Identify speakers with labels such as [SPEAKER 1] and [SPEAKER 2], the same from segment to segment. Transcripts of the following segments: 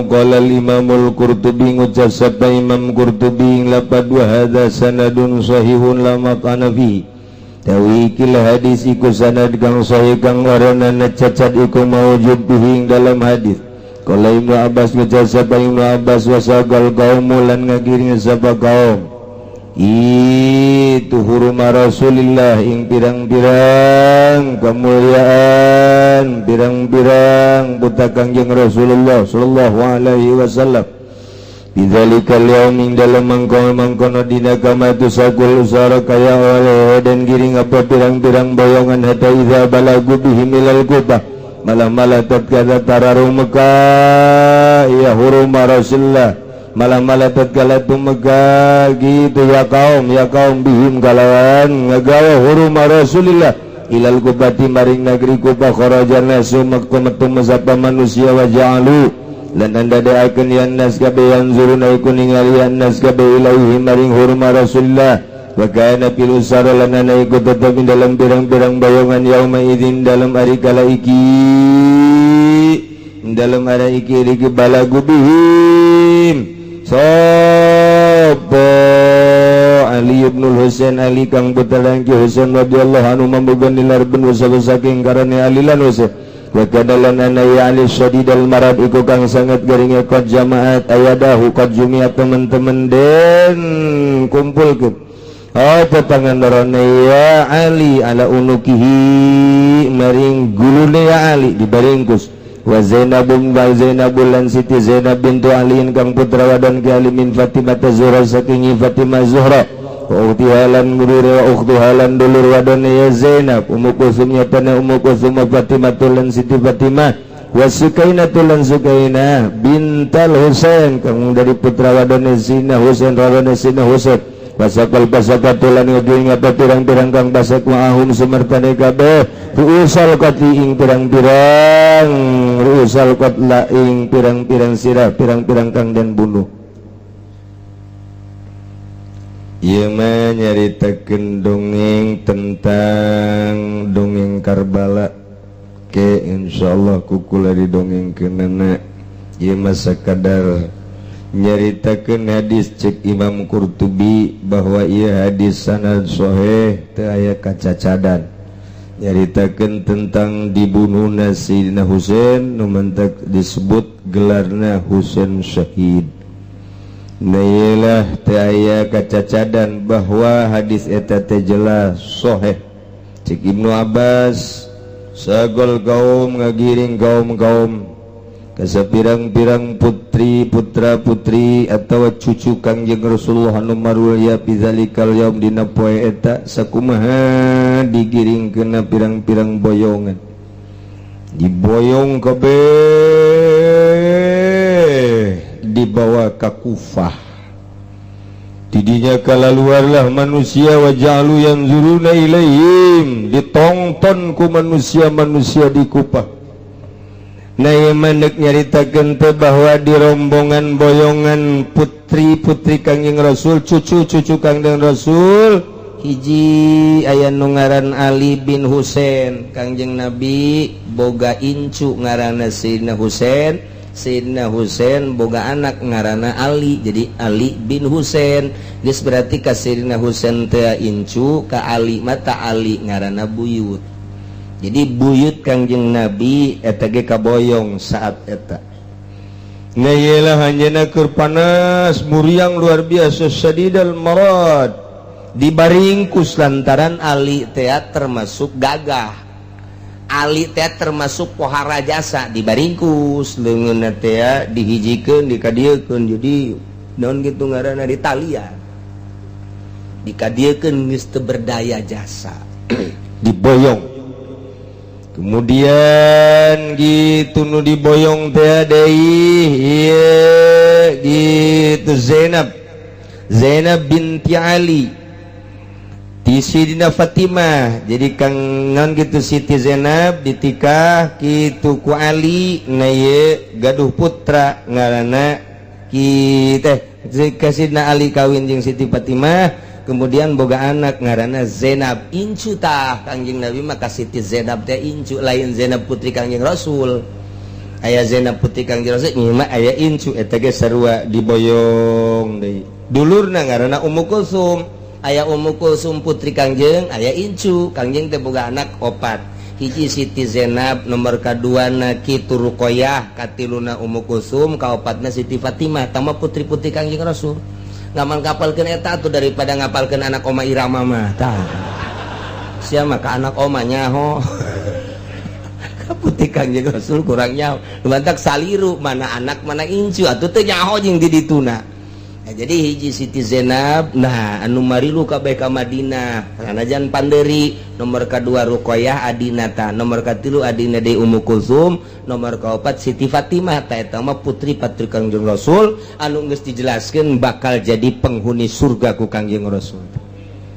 [SPEAKER 1] Qala al-Imamul Qurtubi, ngucap sapa Imam Qurtubi lapad, wa hadza sanadun sahihun la mat'ana fihi. Tawi ikilah hadis iku sanad kang sahih kang warana cacat iku maujud bihi dalam hadis. Qala Ibnu Abbas, ngucap sapa Ibnu Abbas, wasaqal qaumu, lan ngagiring sapa kaum itu huruma Rasulillah ing pirang-pirang kemuliaan, pirang-pirang putra Kangjeng Rasulullah sallallahu alaihi wasallam, Bidzalikal yaum, ing dalam mangkono-mangkono dina, kama tusaqul usara, kaya oleh dan giring apa pirang-pirang boyongan, hatta idza balagu bihim ilal Kufah, malah-malah tatkala tararu Mekah ya huruma Rasulullah, malah-malah tatkala tumeka gitu, ya kaum, ya kaum, bihim kalawan ngagawa huruma Rasulillah, ilal Kufati maring negeri Kufah, kharajan nasu, metu sapa manusia, wa ja'alu, lan andadaakeun yan nas kabeh, yanzuruna, iku ningali yan nas kabeh, ilaihi maring hurma Rasulillah. Wa kana fil usara, lan ana iku tetep dalam pirang-pirang bayongan, yauma idzin dalam ari kala iki, dalam ari iki iki balagu bihim sapa Ali ibn Husain, Ali kang putra Ki Husain radhiyallahu anhu, mambugan nilar ben saking karane Ali lan Husain. Wa kadalan ana ya Ali syadidal marad, iku kang sangat garinge, qad jamaat ayadahu, qad jumiat, teman-teman den kumpulkeun apa tangan lorone ya Ali, ala unukihi maring gulune ya Ali dibaringkus, wa Zainab wa Zainabul, lan Siti Zainab bintu Ali kang putra wadon ki Ali, min Fatimah Zuhra, saking Fatimah Zuhra, wa ukhtiha, lan dulur, wa ukhtuha, lan dulur wadon ya Zainab, Ummu Kulsum, nyatana Ummu Kulsum, wa Fatimah lan Siti Fatimah, wa Sukainah lan Sukainah bintal Husain kang dari putra wadon Sina Husain, wadon Sina Husain. Wasakal basakatulan ngeduing apa pirang-pirang kang basak, ma'ahum sumertane kabeh, ru'usal qatli ing pirang-pirang, ru'usal qatla ing pirang-pirang sirah pirang-pirang kang den bunuh. Ieu mah nyaritakeun dongeng tentang dongeng Karbala ke insyaallah kukula didongengkeunana. Ieu mah sakadar nyaritakeun hadis cek Imam Qurtubi bahwa ieu hadis sanad sahih, teu aya kacacadan, nyaritakeun tentang dibunuhna Sayyidina Husain nu mantak disebut gelarna Husain syahid. Nah, iyalah teu aya kacacadan bahwa hadis eta teh jelas sahih. Cek Ibnu Abbas, sagol kaum, ngagiring kaum-kaum kasapirang-pirang putri, putra putri atau cucu Kangjeng Rasulullah anu marulia, bizalikal yaum dina poe eta, sakumaha digiring kena pirang-pirang boyongan, diboyong kabeh, dibawa ka Kufah. Tidinya kalaluarlah manusia, wa ja'alu yanzuruna ilaihim, ditongton ku manusia-manusia di Kufah. Nah, mandek nyaritakeun teh bahwa di rombongan boyongan putri-putri Kangjeng Rasul, cucu-cucu Kangjeng Rasul, hiji aya nu ngaran Ali bin Husain. Kangjeng Nabi boga incu ngaranna Sayyidina Husain, Sayyidina Husain boga anak ngaranna Ali, jadi Ali bin Husain. Geus berarti ka Sayyidina Husain teh incu, ka Ali mata Ali ngaranna buyut. Jadi buyut Kangjeng Nabi eta ge kaboyong saat eta. Nah, iyalah anjeunna keur panas muriang luar biasa, syadidal marad, dibaringkus lantaran Ali teh termasuk gagah, Ali teh termasuk pohara jasa, dibaringkus leungeunna teh dihijikeun, dikadiekeun, jadi naon gitu ngaranna, ditalian, dikadiekeun, geus teu berdaya jasa, diboyong. Kemudian gitu nu diboyong teh deui ieu gitu Zainab, Zainab binti Ali ti Sidina Fatimah. Jadi kang non gitu Siti Zainab ditikah kitu ku Ali. Nah, ieu gaduh putra ngaranna ki teh ka Sidina Ali kawin jeung Siti Fatimah, kemudian boga anak ngaranna Zainab, incu tah Kangjeng Nabi mah ka Siti Zainab teh incu, lain Zainab putri Kangjeng Rasul. Aya Zainab putri Kangjeng Rasul ieu mah aya incu eta ge sarua diboyong deui. Dulurna ngaranna Ummu Kulsum. Aya Ummu Kulsum putri Kangjeng, aya incu. Kangjeng teh boga anak opat. Hiji Siti Zainab, nomor kaduana kitu Ruqayyah, katiluna Ummu Kulsum, kaopatna Siti Fatimah. Tama putri-putri Kangjeng Rasul. Ngaman kapalkeun eta atuh daripada ngapalkeun anak Oma Irama mah. Tah. Sia mah ka anak oma nyaho. Ka putri Kangjeng Rasul kurang nyaho. Lumantak saliru mana anak mana incu atuh teu nyaho jeung di dituna. Nah, jadi hiji Siti Zainab, nah anu marilu kabeh ka Madinah sanajan panderi, nomor kedua Ruqayyah adina ta, nomor katilu adina deui Ummu Kulsum, nomor kaopat Siti Fatimah. Ta eta mah putri patri Kangjeng Rasul anu geus dijelaskeun bakal jadi penghuni surga ku Kangjeng Rasul.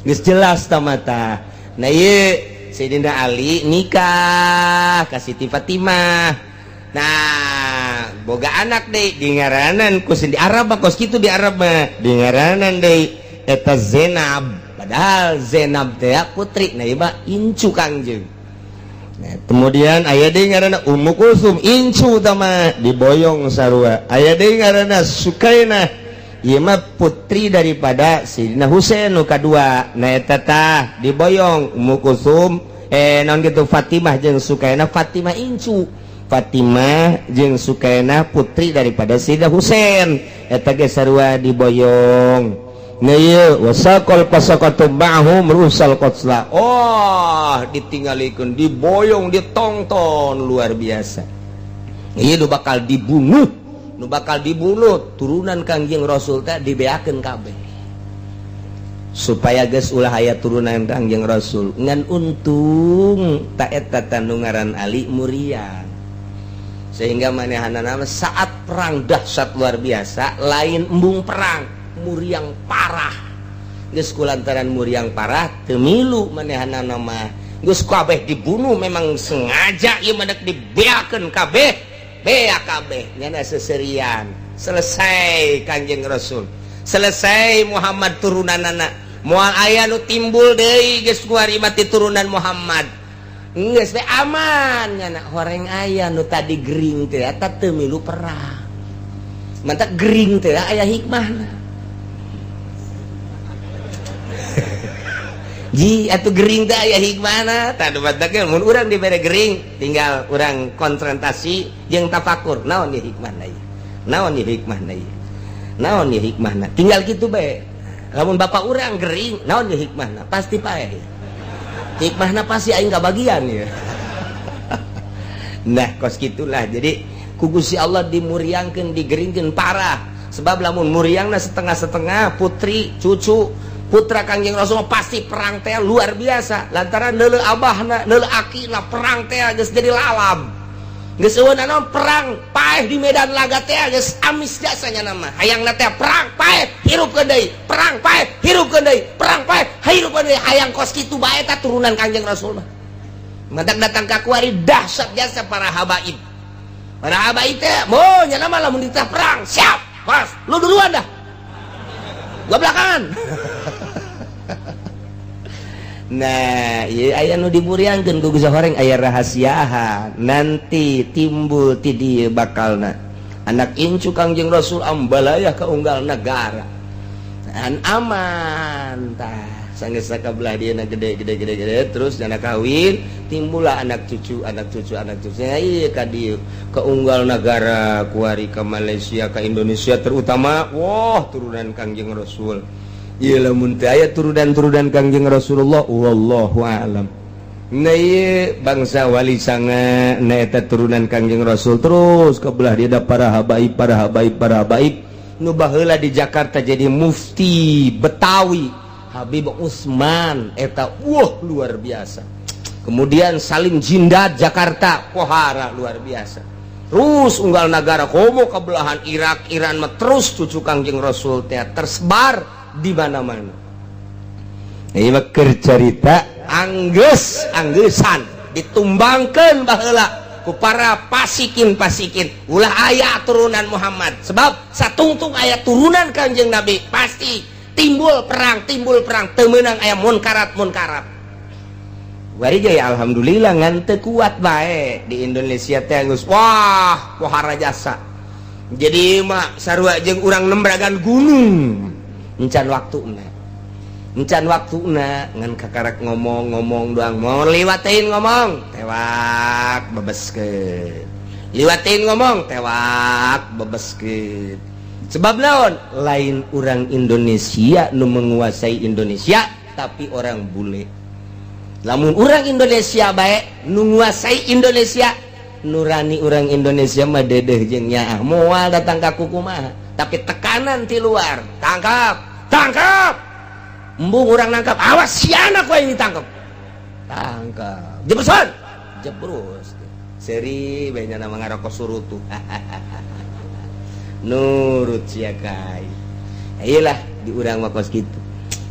[SPEAKER 1] Geus jelas ta mata. Nah ieu Sayyidina Ali nikah ka Siti Fatimah. Nah, boga anak deh di ngaranan ku di Arab mah kos kitu, di Arab mah di ngaranan deui eta Zainab, padahal Zainab teh putri, nah ieu mah incu Kangjeng. Nah, kemudian aya deui ngaranna Ummu Kulsum, incu tama diboyong sarua. Aya deui ngaranna Sukainah, ieu mah putri daripada Sayyidina Husain nu kadua. Nah eta tah diboyong Ummu Kulsum, naon gitu, Fatimah jeung Sukainah. Fatimah incu, Fatimah jeung Sukainah putri daripada Sayyidina Husain, eta ge sarua diboyong. Nah ieu wasaqal fasaqatu ma'hum rusal qatla. Oh, ditinggalikeun, diboyong, ditongton luar biasa. Ieu nu bakal dibunuh, nu bakal dibunuh turunan Kangjeng Rasul teh dibeakeun kabeh. Supaya geus ulah aya turunan Kangjeng Rasul. Ngan untung ta eta nu ngaran Ali muriang. Sehingga manehanana saat perang dahsyat luar biasa, lain embung perang, muriang parah. Geus kulantaran muriang parah teu milu manehanana mah. Geus kabeh dibunuh, memang sengaja ieu mah dek dibeakeun kabeh, beak kabeh nyana seserian. Selesai Kangjeng Rasul. Selesai Muhammad turunanana. Moal aya nu timbul deui geus kuari mati turunan Muhammad. Geus we aman nyana, horeng aya nu tadi gering teh eta teu milu perang. Mantak gering teh aya hikmahna. Ji atuh gering teh aya hikmahna. Tah nu batak mun urang dibere gering tinggal urang konfrontasi jeung tafakur, naon ieu hikmahna ieu? Naon ieu hikmahna ieu? Naon ieu hikmahna? Tinggal kitu bae. Lamun bapak urang gering, naon ieu hikmahna? Pasti paeh. Hikmahna pasti aing kabagian ya. Nah, kos gitulah. Jadi ku Gusti Allah dimuriangkeun, digeringkeun parah. Sebab lamun muriangna setengah-setengah putri, cucu, putra Kangjeng Rasul pasti perang teh luar biasa. Lantaran neuleuh abahna, neuleuh akina perang teh geus jadi lalab. Geus eueun naon perang, paeh di medan laga teh geus amis jasanya nama. Hayangna teh perang, paeh, hirupkeun deui, perang, paeh, hirupkeun deui, perang, paeh, hirupkeun deui, hayang kos kitu bae eta turunan Kangjeng Rasul mah. Mantak datang ka kuari dahsyat jasa para habaib. Para habaib teh mo nya nama lamun ditah perang, siap. Pas, lu duluan dah. Gua belakangan. Nah, ieu aya nu dimuriangkeun ku Gusti horeng aya rahasiahan. Nanti timbul ti dieu bakalna. Anak incu Kangjeng Rasul ambalaya ka unggal negara. An aman tah. Sanggeus sakabelah dieu na gede gede gede gede terus dana kawin, timbullah anak cucu, anak cucu, anak cucu. Nah, ieu ka dieu ka unggal negara kuari, ka Malaysia, ka Indonesia terutama. Wah, turunan Kangjeng Rasul. Ieu lamun teu aya turunan-turunan Kangjeng Rasulullah, wallahu a'lam. Nah ieu bangsa Wali Sanga, nah eta turunan Kangjeng Rasul terus ke belah dia ada para habaib, para habaib, para habaib. Nu baheula di Jakarta jadi mufti Betawi, Habib Usman eta wah luar biasa. Kemudian Salim Jindad Jakarta, pohara luar biasa. Terus unggal negara komo ke belahan Irak, Iran mah terus cucu Kangjeng Rasul teh tersebar di mana-mana. Ieu mah keur carita anggeus anggesan ditumbangkeun baheula ku para pasikin-pasikin ulah aya turunan Muhammad. Sebab satungtung aya turunan Kangjeng Nabi pasti timbul perang, timbul perang, teu meunang aya munkarat munkarat. Wari ge ya alhamdulillah, ngan teu kuat bae di Indonesia teh. Geus wah, pohara jasa, jadi mah sarua jeung urang nembragan gunung. Encan waktuna, encan waktuna, ngan kakarak ngomong-ngomong doang. Mau liwatin ngomong, tewak bebeskeun, liwatin ngomong, tewak bebeskeun. Sebab naon? Lain orang Indonesia nu menguasai Indonesia, tapi orang bule. Lamun orang Indonesia baik nu menguasai Indonesia, nurani orang Indonesia mah dedeh jeung nyaah, moal datang ka kumaha. Tapi tekanan ti luar, tangkap, tangkap, embung orang nangkap, awas si anak wae ditangkap, tangkap, jebrusan, jebrus. Seri banyak nama ngarokok surutu, nurut sia kai. Ayolah, di urang mah kos kitu.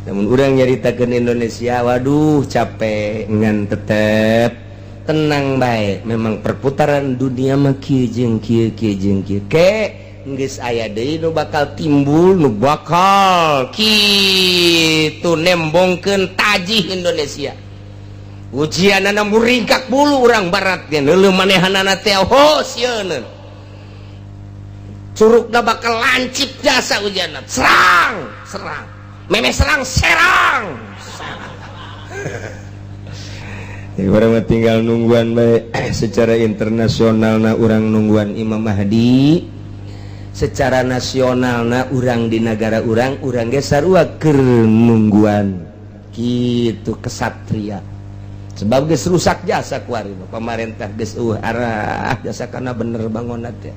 [SPEAKER 1] Namun urang nyaritakeun Indonesia, waduh, capek, ngan tetep tenang baik. Memang perputaran dunia mah kieu jeung kieu, kieu jeung kieu. Ke geus aya deui nu bakal timbul, nu bakal kitu nembongkeun tajih Indonesia. Ujianana muringkak bulu urang barat ge, neuleuh manehanana teh, oh, sieun curugna bakal lancip jasa ujianna. Serang, serang, memeh serang, serang. Ya, urang mah tinggal nungguan bae. Secara internasional na urang nungguan Imam Mahdi, secara nasional na urang di negara urang, urang ge sarua keur nungguan kitu kesatria. Sebab geus rusak jasa kuari pemerintah, geus arah jasa karena bener bangun teh,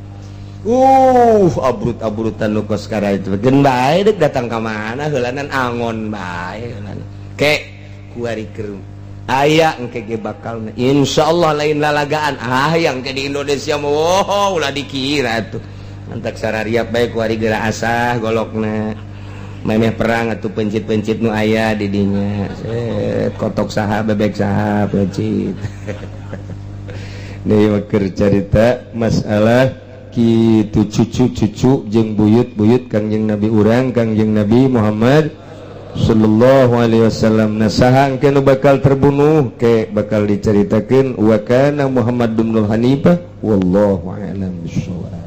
[SPEAKER 1] abrut-abrutan nu kos itu. Geun bae dek datang ka mana heulanan, angon bae heulanan. Ke kuari keur aya engke ge bakal insyaallah, lain lalagaan. Ah, yang ke di Indonesia mah, oh, ulah dikira tuh. Mantak sarariap bae kuari, geura asah golokna, memeh perang atuh pencit-pencit nu aya di dinya. Set, kotok saha, bebek saha, pencit. Nih keur carita masalah kitu, cucu-cucu jeung buyut-buyut Kangjeng Nabi urang, Kangjeng Nabi Muhammad sallallahu alaihi wasallam. Nah, saha engke nu bakal terbunuh, ke bakal diceritakeun. Wa kana Muhammad bin Hanifah, wallahu a'lam bissawab.